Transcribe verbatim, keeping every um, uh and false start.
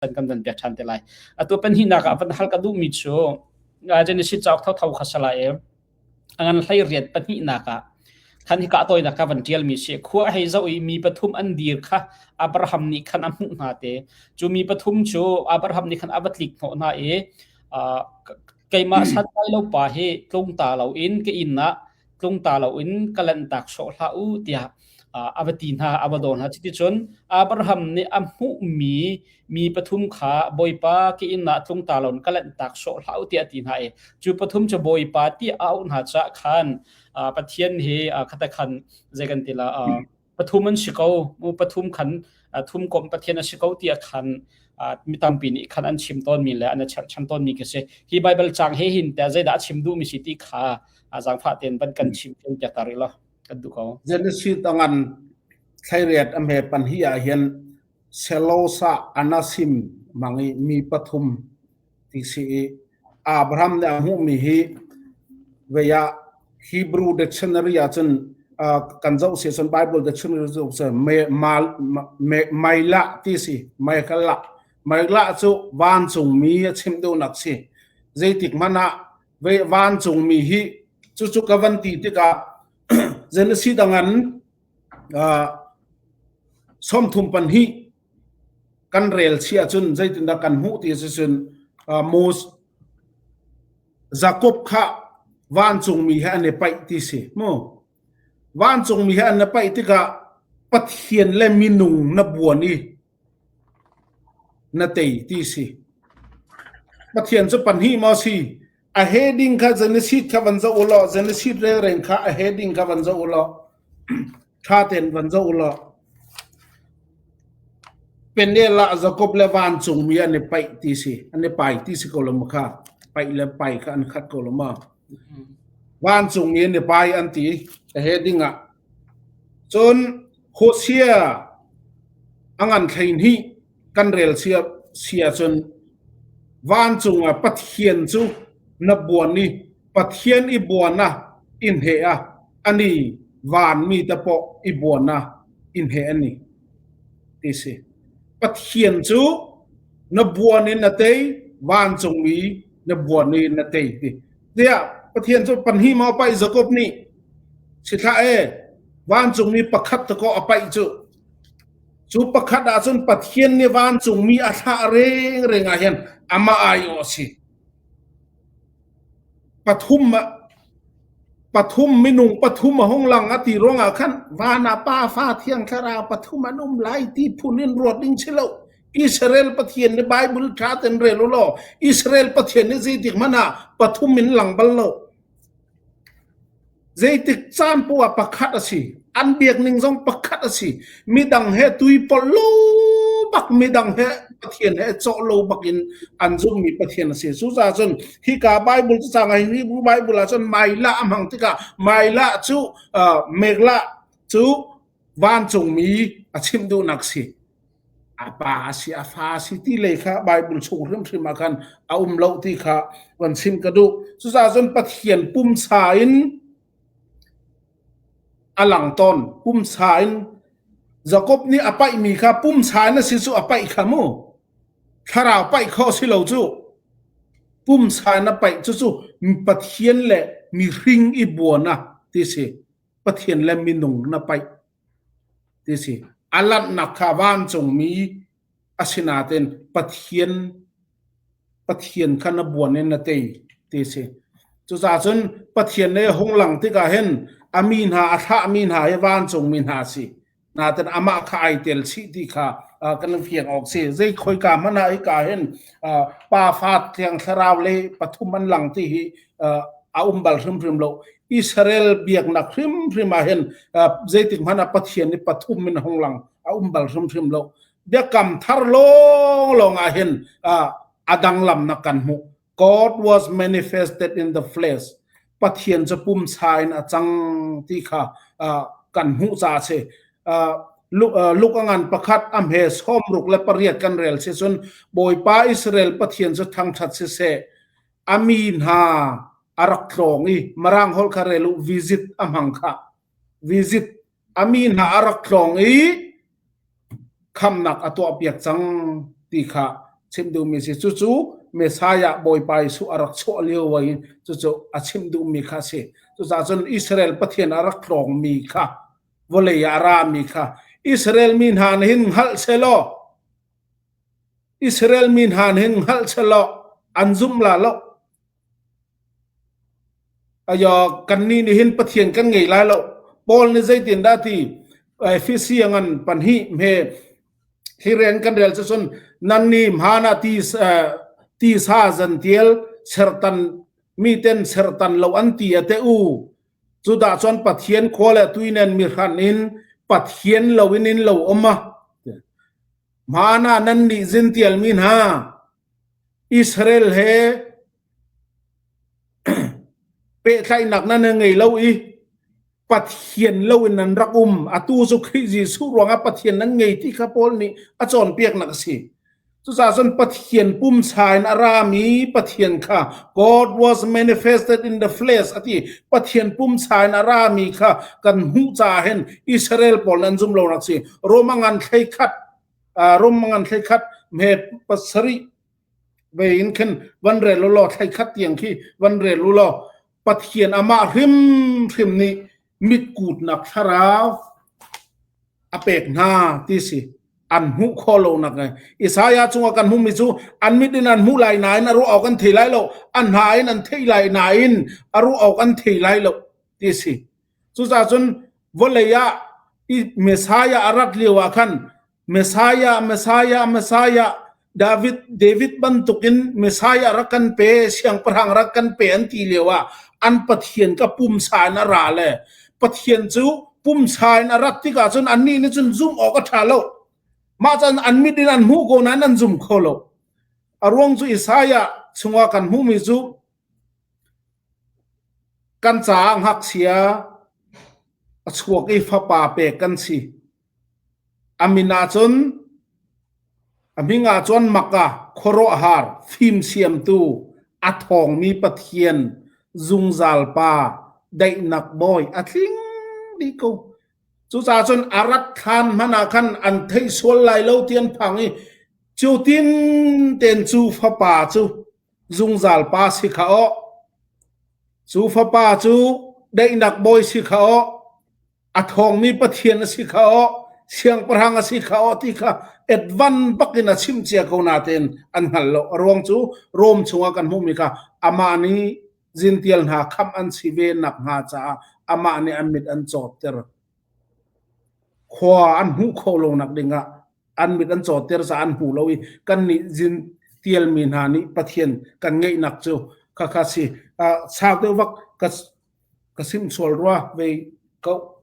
san kan van piak ṭhan te lai. A tua pahnihnak ah van hal ka duhmi cu, ah, Genesis cauk thotho kha sala e, a ngan hleiriat pahnihnak ah khan hi kah tawinak ka van ṭialmi si. Khua a hei zoh i mi pathum an dir kha Abraham nih khan a hmuh hna te. Cu mi pathum cu Abraham nih khan a va tlik hnawh hna i, ah, k-, keimah santlai lo pa hi tlung ta lo in ka inn ah tlung ta lo in ka lanhtak sawh hlah u, tiah, ah, a va ti hna, a va dawn hna. Cuticun Abraham nih a hmuhmi mi pathum kha, Bawipa, ka inn ah tlung ta lo in ka lanhtak sawh hlah u, tiah a ti hna i, cu pathum cu Bawipa tiah a auh hna caah khan, ah, Pathian hi, ah, khatakhan zei kan ti la, ah, pathum an si ko, mu pathum khan, ah, thum komh Pathian a si ko, tiah khan, ah, mi tampi nih khan an chim tawnmi le an chan, chan tawnmi ka si. Hi Baibal cang he hin te zeidah a chim duhmi si ti kha, ah, zaangfah tein van kan chim piak ta rih law kan duh ko. Genesis a ngan thleiriat a hme pahnih ah hin Selosa Anasim hmang i mi pathum ti si i, Abraham nih a hmuhmi hi vei ah Hebrew dictionary ah cun, ah, kan zoh si cun Bible dictionary zoh si me-, mal-, me-, Mailah ti si, Mailah, Mailah cu vancungmi a chimh duhnak si. Zeitik hmanh ah vei vancungmi hi cucu ka van ti tikah Genesis a ngan, ah, sawmthum pahnih kan rel chiah cun zeitindah kan hmuh ti si cun, ah, Mus-, Jakob kha vancungmi he an i paih ti si. Mu. Vancungmi he an i paih tikah Pathian le minung na buan i na tei ti si. Pathian cu pahnih maw si? A he ding kha Genesis kha van zoh u law, Genesis rengren kha a he ding kha van zoh u law. Ṭha tein van zoh u law. Peniel ah Jakob le vancungmi an i paih ti si, an i pai ti si ko lo ma kha. Paih le pai kha an khat ko lo ma. Vancungmi an i pai an ti, a he dingah. Cun Hosea a ngan hleihnih kan rel sia, sia cun vancung ah Pathian cu na buan i Pathian i buan ah in heh a, ani vanmi te paoh i buan ah in heh ani ti si. Pathian cu na buan in na tei, vancungmi na buan in na tei ti. Tiah Pathian cu pahnih maw paih Jakob nih si thlah e, vancungmi pakhat takaw a paih cu. Cu pakhat ahcun Pathian nih vancungmi a thlah rengreng ah hin amah ai awh a si. Pathum ah, pathum minung pathum a hung lang a ti ruangah khan, van ah Pa, Fa, Thiang Thlarau pathum an um lai ti phun in ruat ding si lo. Israel Pathian nih Bible ṭha tein rel u law, Israel Pathian nih zeitik hmanh ah pathum in lang bal lo. Zeitik caan paoh ah pakhat a si. An biakning zong pakhat a si. Midang he tui polh lo bak, midang he Pathian he cawh lo bak in an zummi Pathian a si. Cucaah cun hika Bible cu cang ah hin Hebrew Bible ah cun Mailah a hmang tikah Mailah cu, ah, Mailah cu vancungmi a chimh duhnak si. A pa a si, a fa a si ti lei kha Bible chung hrimhrim ah khan a um lo ti kha van chim ka duh. Cucaah cun Pathian pumsa in a lang tawn, pumsa in Jakob nih a paihmi kha pumsa in a si cu a paih kha mu. Thlarau paih kho a si lo cu. Pumsa in a paih cucu Pathian le mihring i buan a ti si. Pathian le minung na paih ti si. A lanhnak kha vancungmi a si nain Pathian, Pathian kha na buan in na tei ti si. Cucaah cun Pathian nih hung lang tikah hin a mi hna, a thlah mi hna hi vancungmi hna a si. Nain amah kha ai tel chih ti kha, ah, kan fiang awk si. Zei khoika hmanh ah hika hin, ah, Pa, Fa, Thiang Thlarau le pathum an lang ti hi, ah, a um bal hrimhrim lo. Israel biaknak hrimhrim ah hin, ah, zeitik hmanh ah Pathian nih pathum in a hung lang a um bal hrimhrim lo. Biakam thar lawnglawng ah hin, ah, a danglamnak kan hmuh. God was manifested in the flesh. Pathian cu pumsa in a cang ti kha, ah, kan hmuh ca si. Ah, Lu-, ah, Luk a ngan pakhat a hme sawmruk le pariat kan rel si cun Bawipa Israel Pathian cu thangṭhat siseh, a mi hna a rak tlawng i, Mirang holh kha rel uh, visit a hmang kha. Visit a mi hna a rak tlawng i khamhnak a tuahpiak cang ti kha chim duh mi si. Cucu Messiah Bawipa Jesuh a rak chuah lio vai in cucu a chim duh mi kha si. Cucaah cun Israel Pathian a rak tlawng mi kha vawlei ah a ra mi kha Israel mi hna nih hin hngalh seh law, Israel mi hna nih hin hngalh seh law, an zumh lai lo. Ayo, kannih nih hin Pathian kan ngei lai lo. Paul nih zeitindah ti, Efesi a ngan pahnih hme hi rian kan rel cu cun, nannih hmana ti, eh, tisa Zentail sertan, mi ten sertan lo an ti a te u. Cudah cun Pathian khua le tuinen mi hran in Pathian lo in in lo om a. Hmana nannih Zentail mi hna Israel he pehtlaihnak nan ngei lo i Pathian lo in nan rak um. Atu cu Khrih Jesuh ruangah Pathian nan ngei ti kha Paul nih a cawnpiaknak a si. Cucaah cun Pathian pumsa in a rami Pathian kha, "God was manifested in the flesh," a ti. Pathian pumsa in a rami kha kan hmuh caah hin Israel pawl nan zum lonak si. Rom a ngan hleikhat, aa, Rom a ngan hleikhat, hme pasarih ve in khin van rel u law, hleikhat tiang khi van rel u law. Pathian amah hrimhrim nih mitkutnak thlarau a pek hna ti si. An hmuh khawh lonak ngai. Isaiah cungah kan hmuhmi cu an mit in an hmuh lai nain a ruah awk an thei lai lo, an hna in an theih lai nain a ruah awk an thei lai lo ti si. Cucaah cun vawlei ah i Messiah a rat lio ah khan Messiah, Messiah, Messiah, David, David bantukin Messiah rak kan pe, siangpahrang rak kan pe an ti lio ah an Pathian kha pumsa in a ra le Pathian cu pumsa in a rat tikah cun annih nih cun zumh awk a ṭha lo. Mah can an mit in an hmuh ko nain an zum kho lo. A ruang cu Isaiah chungah kan hmuhmi cu kan caah ngakchia a chuak i fapa pek kan si. A min ahcun, a hming ahcun Maka, khuaruahhar, fimsiamtu, a thawngmi Pathian, zungzalpa, daihnak bawi a tling dih ko. Cucaah cun a rat thlan hmanh ah khan an theih sual lai lo ti an phang i, cu tin ten cu fapa cu zungzalpa si kha awh, cu fapa cu daihnak bawi si kha awh, a thawngmi Pathian a si kha awh, siangpahrang a si kha awh ti kha advance bak in a chimh cia ko natein an hngal lo. A ruang cu Rom chungah kan hmuhmi kha amah nih Zentail hna khamh an si ve nakhnga caah amah nih an mit an cawtter. Khua an hmuh kho lonak dingah an mit an cawtter caah an hmu lo i, kannih Zentail mi hna nih Pathian kan ngeihnak cu kha kha si. Aa, sau deuh vak ka, ka sim sual rua ve ko.